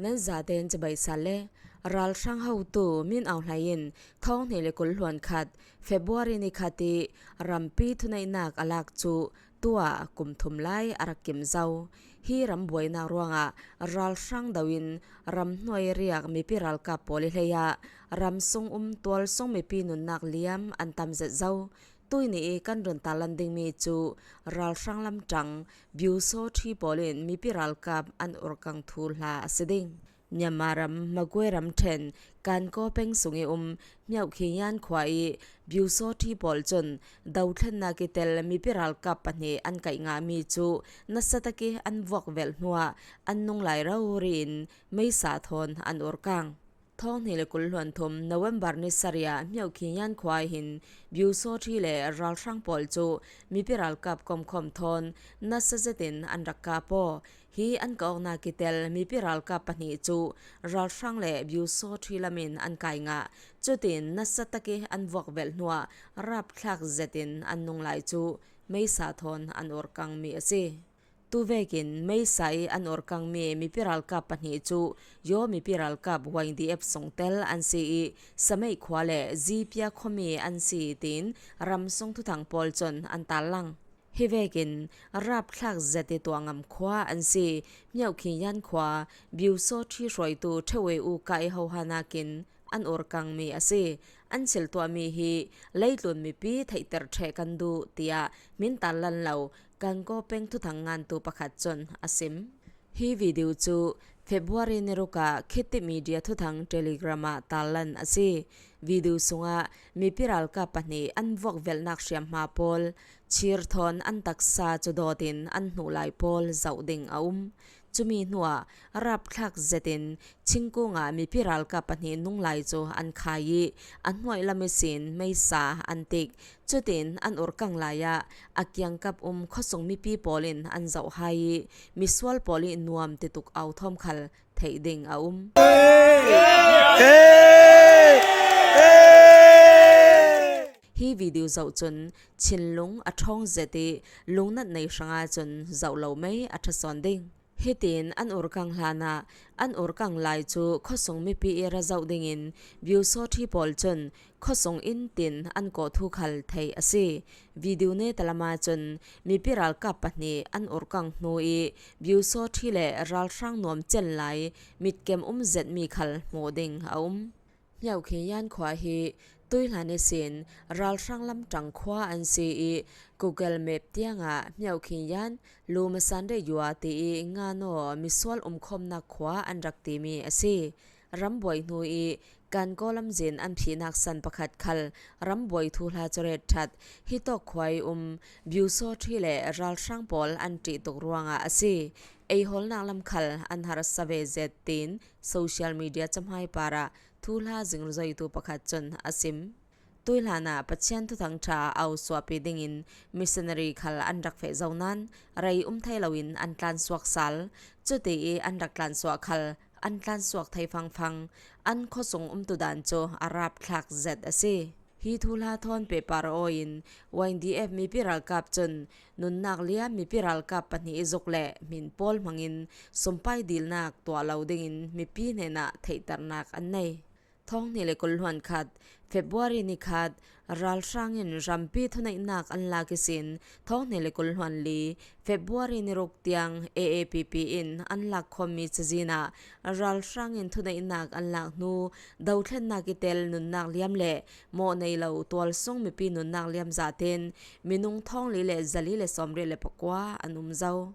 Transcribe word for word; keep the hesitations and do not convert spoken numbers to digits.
Nan zaten cibai sa le, ralhrang hotu Min Aung Hlaing in thawng hnih le kul hluan khat February ni khat i rampi thuneihnak a lak cu tuah kum thum lai a rak kim zo. Hi ram buainak ruangah ralhrang do in ramhnuai riak mipi ralkap pawl i hleiah ramsung um tualsung mipi nunnak liam an tam zet zo. Tuihni i kan run tarlan dingmi cu ralhrang lamṭang Byu Saw Htee pawl in mipi ralkap an urkang thu hla a si ding. Myanmar ram Magwe ramṭhen Kankaw peng sung i um Hmyoh Khin Yan khua i Byu Saw Htee pawl cun dothlennak i tel mipi ralkap pahnih an kaih ngahmi cu nasa tak i an vuak velh hnuah an nung lai rori in meisa thawn an urkang. Thawng hnih le kul hluan thum November ni sarih ah Hmyoh Khin Yan khua ah hin Byu Saw Htee le ralhrang pawl cu mipi ralkap komkhawm thawn nasa zetin an rak kap aw. Hi an kah awknak i tel mipi ralkap pahnih cu ralhrang le Byu Saw Htee lam in an kai ngah. Cutin nasa tak i an vuak velh hnuah rapthlak zetin an nung lai cu meisa thawn an urkangmi a si. Tuvekin meisa i an urkangmi mipi ralkap pahnih cu Yaw mipi ralkap Y D F sungtel an si i Sameih khua le Zipia khuami an si tiin ramsung thuthang pawl cun an tarlang. Hi vekin rapthlak zet i tuah ngam khua an si Hmyoh Khin Yan khua Byu Saw Htee hruaitu Htewei U Kai hohanakin an urkangmi a si. An chiltuahmi hi leitlun mipi theihter ṭheh kan duh tiah min tarlan lo Kankaw peng thuthang ngantu pakhat cun a sim. Hi video cu February ni ruk ah Khitip Media thuthang Telegram ah tarlan a si. Video sungah mipi ralkap pahnih an vuak velhnak hriamhma pawl chir thawn an taksa cu dawt in an hnuh lai pawl zoh ding a um. Cumi hnuah rapthlak zetin Chingkung ah mipi ralkap pahnih nung lai cu an khai i a hnuai lam ihsin meisa an tik. Cutin an urkang lai ah a kiangkap um khuasung mipi pawl in an zoh hai i misual pawl i nuam tituk au thawm khal theih ding a um. Hi video zoh cun thinlung a ṭhawng zet i lungnat nei hrangah cun zoh lo mei a ṭha sawn ding. Hitin an urkang hlanah an urkang lai cu khuasung mipi i ra zoh dingin Byu Saw Htee pawl cun khuasung in tin an kawh thu khal theih a si. Video neta lam ah cun mipi ralkap pahnih an urkang hnu i Byu Saw Htee le ralhrang nuam cen lai mitkem um zetmi khal hmuh ding a um. Hmyoh Khin Yan khua hi tuihlan ihsin ralhrang lamṭang khua an si i Google Map tiangah Hmyoh Khin Yan, Lu Masan Reh Yua ti i Ngano misual umkhawmnak khua an rak timi a si. Rambuai hnu i Kankaw lamzin an phihnak san pakhat khal rambuai thuhla cu ret ṭhat. Hi tawk khua i um Byu Saw Htee le ralhrang pawl an ṭih tuk ruangah a si. Eihawlnak lam khal an harsa ve zet tiin social media cahmai parah thuhla zingzoitu pakhat cun a sim. Tuihlan ah Pathian thuthang ṭha au suahpi dingin missionary khal an rak feh zo nain rei um thei loin an tlansuak sal. Cuti i an rak tlansuah khal an tlansuak thei fangfang an khuasung umtu dan cu a rapthlak zet a si. Hi thuhla thawn pehpar aw in Y D F mipi ralkap cun nunnak liam mipi ralkap pahnih i zuk le hmin pawl hmangin sumpai dilnak tuah lo dingin mipi hnenah theihternak an nei. Thawng hnih le kul hluan khat February ni khat ralhrang in rampi thuneihnak an lak ihsin thawng hnih le kul hluan li February ni ruk tiang A A P P in an lak khawmmi cazin ah ralhrang in thuneihnak an lak hnu dothlennak i tel nunnak liam le mawh nei lo tualsung mipi nunnak liam zaten minung thawng li le zali le sawmriat le pakua an um zo.